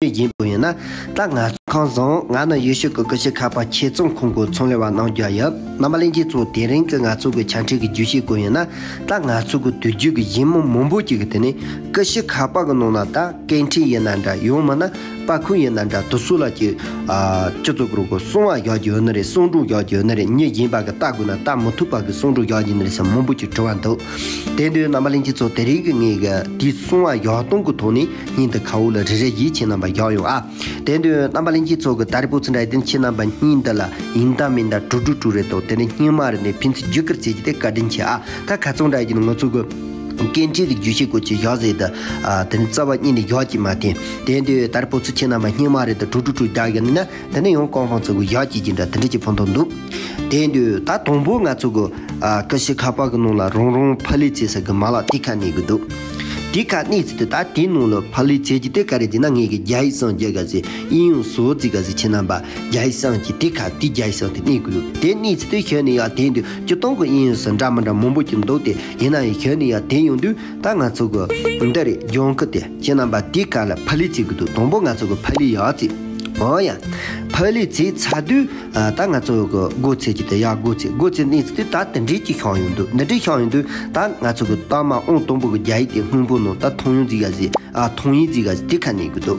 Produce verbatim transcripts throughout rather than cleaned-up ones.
ཉོས་ཡིན་པ་ཡིན་ན། ད་ང་ཚོ་ཁང་བཟང་ང་ནི་ཡུལ་ཤུལ་གྱི་ཀུ་ཤུ་ཁ་པར་ཆེད་ཚོང་ཁང་གི་ཚོང་ལས་པ་རྣམས་རྒྱག་ཡོད། རྣམ་པ་ལྷན་རྒྱས་ཚོ་དེ་རིང་གི་ང་ཚོ་གི་ཆ་འཕྲིན་གྱི་བརྗོད་གཞི་སྐོར་ཡིན་ན། ད་ང་ཚོ་གི་དུས་རྒྱུན་གྱི་ཡིན་མི་མང་པོ་ཅིག་གི་དེ་ནས་ཀུ་ཤུ་ཁ་པར་གི་ནང་ན་ད་སྐད་འཕྲིན་ཡིན་ན་འདྲ། ཡང་མིན་ན་པར་ཁུག་ཡིན་ན་འདྲ། དུ་སུ་ལ་ཅིག་ཨ་ཅི་ཚོ་གི་རོགས་གི་གསང་བ་རྒྱག་རྒྱུ་ཡོད་ནི་རེད། གསང་སྒྲོག་རྒྱག་རྒྱུ་ཡོད་ནི་རེད། མི་གཞན་པ་གི་ལྟ་དགོས་ན་ལྟ་མི་ཐུབ་པ་གི་གསང་སྒྲོག་རྒྱག་རྒྱུ་ནི་རེད་ཟེར་མང་པོ་ཅིག་དྲི་བ་འདུག་དེ་དུས་རྣམ་པ་ལྷན་རྒྱས་ཚོ་དེ་རིང་གི་ངས་གི་དེའི་གསང་བ་རྒྱག་སྟངས་གི་ཐོག་ནས་སྙིང་དུ་ཁ་འོག་ལ་རེ་རེ་བཞིན་ཁྱེད་རྣམ་པ་རྒྱག་ཡོང་ཨ། དེ་དུས་རྣམ་པ་ལྷན་རྒྱས་ཚོ་གི་ད་རེས་པོ་ཚུ་འདྲ་ཡི་དེ་ཁྱེད་རྣམ་པ་སྙིང་འདི་ལ་ཡིན་ད་མིན་ད་དྲུག་དྲུག་དྲུག་རེད་དོ། དེ་ནས་སྙིང་མ་རེད་ནས་ཕན་ཚུན་རྒྱུད་སྐུར་བྱེད་ཀྱི་དེ་བཀའ་དྲིན་ཆེ་ཨ། ད་ཁ་ཚང་འདྲ་ཡི་ང་ཚོ་གི་སྐད་འཕྲིན་གྱི་བརྗོད་གཞི་སྐོར་གྱི་ཞག་ཟེར་ད། ཨ་དེ་ནི་རྩ་བ་ཉིད་ནས་ཞག་གཅིག་མ་བསྟན། དེ་དུས་ད་རེས་པོ་ཚུ་ཁྱེད་རྣམ་པ་སྙིང་མ་རེད་ད་དྲུག་དྲུག་དྲུག་རྒྱག་གི་ནི་ན། དེ་ནས་ཡང་ཀོང་ཧྥང་ཚོ་གི་ཞག་གཅིག་ཅིག་འདྲ་དེ་འདྲ་ཅིག་ཕན་ཐོགས་འདུག་དེ་དུས་ད་དང་པོ་ང་ཚོ་གི་ཨ་ཀུ་ཤུ་ཁ་པར་གི་ནང་ལ་རང་རང་ཕ་ལི་ཚེ་ས་གི་མ་ལག་དེ་ཁ་གནས་གི་འདུག་དེ་ཁ་གནས་ཚེ་དུས་ད་དེའི་ནང་ལ་ཕ་ལི་ཚེ་གི་དེ་ག་རེ་བྱས་ན་ངས་གི་རྒྱ་ཡིག་སང་རྒྱ་ག་ཟེ་ཨིན་ཡོང་སོ་ཙི་ག་ཟེ་ཁྱེད་རྣམ་པ་རྒྱ་ཡིག་སང་གི་དེ་ཁ་དེ་རྒྱ་ཡིག་སང་དེ་གནས་གི་འདུག་དེ་གནས་ཚེ་དུས་ཤོད་ནས་ཡ་དེ་དུས་སྤྱི་སྟངས་གི་ཨིན་ཡོང་སོ་འདྲ་མི་འདྲ་མང་པོ་ཅིག་འདུག་དེ་ཡིན་ན་ཡང་ཤོད་ནས་ཡ་དེ་ཡོང་དུས། ད་ང་ཚོ་གི་འདི་རེད་ལྗོངས་ཀི་དེ་ཁྱེད་རྣམ་པ་དེའི་ཁ་ལ་ཕ་ལི་བྱེད་གི་འདུག་དང་པོ་ང་ཚོ་གི་ཕ་ལི་ཡག་ཅིག་འོ་ཡ། ཕ་ལི་བྱེད་ཚར་དུས་ཨ་ད་ང་ཚོ་གི་སྒོ་ཚེ་ཀྱི་དེ་ཡག་སྒོ་ཚེ་སྒོ་ཚེ་གནས་ཚེ་དེ་ད་དེ་འདྲས་ཀྱི་ཤོང་ཡོང་འདུག་འདི་འདྲས་ཤོང་ཡོང་དུས་ད་ང་ཚོ་གི་ལྟག་མ་ཨང་དང་པོ་གི་རྒྱ་ཡིག་དེ་སྔོན་པོ་ནང་ད་ཐོང་ཡོང་ཅིག་ཡ་ཟིག་ཨ་ཐོང་ཡིན་ཅིག་ཡ་ཟིག་དེ་ཁ་གནས་གི་འདུག་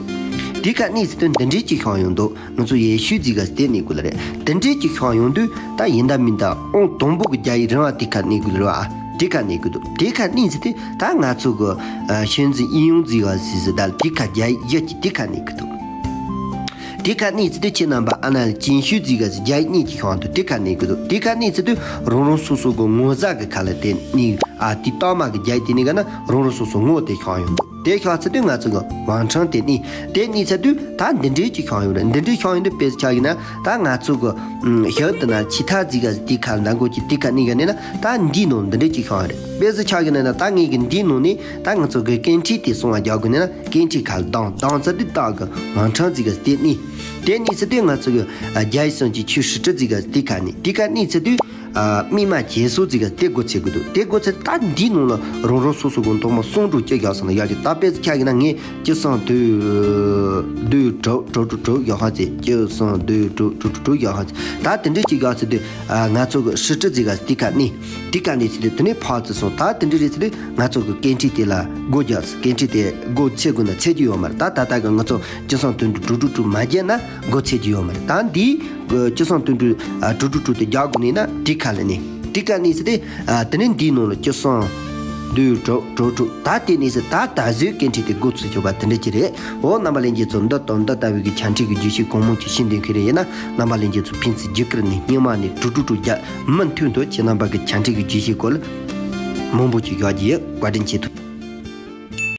དེ་ཁ་གནས་ཚེ་དེ་འདི་འདྲས་ཀྱི་ཤོང་ཡོང་འདུག་ང་ཚོ་ཡེ་ཤུ་ཟིག་ག་དེ་གནས་དགོས་ལ་རེད། དེ་འདྲས་ཀྱི་ཤོང་ཡོང་དུས་ད་ཡིན་ད་མིན་ད་ཨང་དང་པོ་གི་རྒྱ་ཡིག་རིང་བ་དེ་ཁ་གནས་དགོས་ལ་རེད་བ། དེ་ཁ་གནས་དགོས་འདུག་དེ་ཁ་གནས་ཟིག་དེ་ད་ང་ཚོ་གི་ཨ་ཤན་ཟི་ཨིན་ཡོང་ཟིག་ག་ཟིག་ཟིག་ད་དེ་ཁ་རྒྱ་ཡིག་ཡ་གི་དེ་ཁ་གནས་དགོས་འདུག་དེ་ཁ་གནས་ཟིག་དེ་ཁྱེད་རྣམ་པ་ཨ་ན་ལ་ཅིན་ཤུ་ཟིག་ག་ཟིག་རྒྱ་ཡིག་གཉིས་ཀྱི་ཤོང་འདུག་དེ་ཁ་གནས་དགོས་འདུག་དེ་ཁ་གནས་ཟིག་དེ་རང་རང་སོ་སོ་གི་ངོ་ཟ་གི་ཁ་ལ་དེ་གནས། ཨ་དེ་ལྟག་མ་གི་རྒྱ་ཡིག་དེ་ནི་ག་ན་རང་རང་སོ་སོ་ངོ་དེ་ཤོང་ཡོང་འདུག་དེ་ཤོག་ཚེ་དུས་ང་ཚོ་གི་ཝང་ཁྲང་དེ་གནས། དེ་གནས་ཚེ་དུས་ད་འདི་འདྲས་ཀྱི་ཤོང་ཡོང་རེད། འདི་འདྲས་ཤོང་ཡོང་དུས་དཔེ་ཆ་གི་ན་ད་ང་ཚོ་གི་ཞག་དེ་ན་ཆི་ཐ་ཟིག་ག་དེ་ཁ་ལ་མགོ་ཅིག་དེ་ཁ་གནས་ག་ནས་ན་ད་འདི་ནང་འདི་འདྲས་ཀྱི་ཤོང་ཡོང་རེད། དཔེ་ཆ་གི་ན་ན་ད་ངས་གི་འདི་ནང་ནས་ད་ང་ཚོ་གི་སྐད་འཕྲིན་དེ་སོང་བ་རྒྱག་དགོས་ནས་ན་སྐད་འཕྲིན་ཁ་ལ་ལྡང་ལྡང་ཚེ་དུས་ད་གི་ཝང་ཁྲང་ཟིག་ག་དེ་གནས། དེ་གནས་ཚེ་དུས་ང་ཚོ་གི་རྒྱ་ཡིག་སོང་ཅིག་ཆུ་ཧྲི་ཀྲི་ཟིག་ག་དེ་ཁ་གནས། དེ་ཁ་གནས་ཚེ་དུས། ཨ་མི་མ་བྱེད་སོ་ཟིག་ག་དེ་སྒོ་ཚེ་དགོས་འདུག་དེ་སྒོ་ཚེ་ད་འདི་ནང་ལ་རང་རང་སོ་སོ་གི་མཐོང་མ་གསང་སྒྲོག་ཅི་རྒྱག་སོང་ན་ཡག་གི་ད་དཔེ་ཆ་གི་ན་ངས་ཅི་སང་དུ་དུ་དྲུག་དྲུག་དྲུག་དྲུག་ཡག་ཧ་ཚེ་ཅི་སང་དུ་དྲུག་དྲུག་དྲུག་དྲུག་ཡག་ཧ་ཚེ་ད་དེ་འདྲས་ཅི་རྒྱག་ཚེ་དུ་ཨ་ང་ཚོ་གི་ཧྲི་ཀྲི་ཟིག་ག་དེ་ཁ་ནི་དེ་ཁ་ནི་ཚེ་དུ་དེ་ནས་ཕར་ཚེ་སོང་ད་དེ་འདྲས་རེད་ཚེ་དུ་ང་ཚོ་གི་སྐད་འཕྲིན་དེ་ལ་སྒོ་རྒྱག་སྐད་འཕྲིན་དེ་སྒོ་ཚེ་དགོས་ན་ཚེ་རྒྱུ་ཡོད་མ་རེད། ད་ད་ལྟ་གི་ང་ཚོ་ཅི་སང་དུ་དྲུག་དྲུག་དྲུག་མ་རྒྱག་ན་སྒོ་ཚེ་རྒྱུ་ཡོད་མ་རེད། ད་འདི། སྤྱི་སོང་དོན་གྲུབ་ཨ་དྲུག་དྲུག་དྲུག་དེ་རྒྱག་དགོས་ནི་ན་དེ་ཁ་ལ་ནི་དེ་ཁ་ནི་ཟེར་ཏེ། ཨ་དེ་ནི་འདིའི་ནང་ལ་སྤྱི་སོང་དོན་གྲུབ་དྲུག་དྲུག་ད་དེ་ནི་ཟེར་ད་ད་གཟོད་སྐད་འཕྲིན་དེ་འགོ་ཚུགས་ཆོག་པ་དེ་འདྲ་ཅིག་རེད། འོ་རྣམ་པ་ལྷན་རྒྱས་ཚོ་འདི་དང་འདི་ལྟ་བུའི་གི་ཆ་འཕྲིན་གྱི་བརྗོད་གཞི་གང་མང་ཅིག་ཤེས་འདོད་མཁན་རེད་ཡིན་ན་རྣམ་པ་ལྷན་རྒྱས་ཚོ་ཕན་ཚུན་རྒྱུད་སྐུར་ནས་སྙིང་མ་ནས་དྲུག་དྲུག་དྲུག་རྒྱག་མུ་མཐུད་དུ་ཁྱེད་རྣམ་པ་གི་ཆ་འཕྲིན་གྱི་བརྗོད་གཞིའི་སྐོར་ལ་མང་པོ་ཅིག་ཡོད་ཀྱི་ཡོད། བཀའ་དྲིན་ཆེ།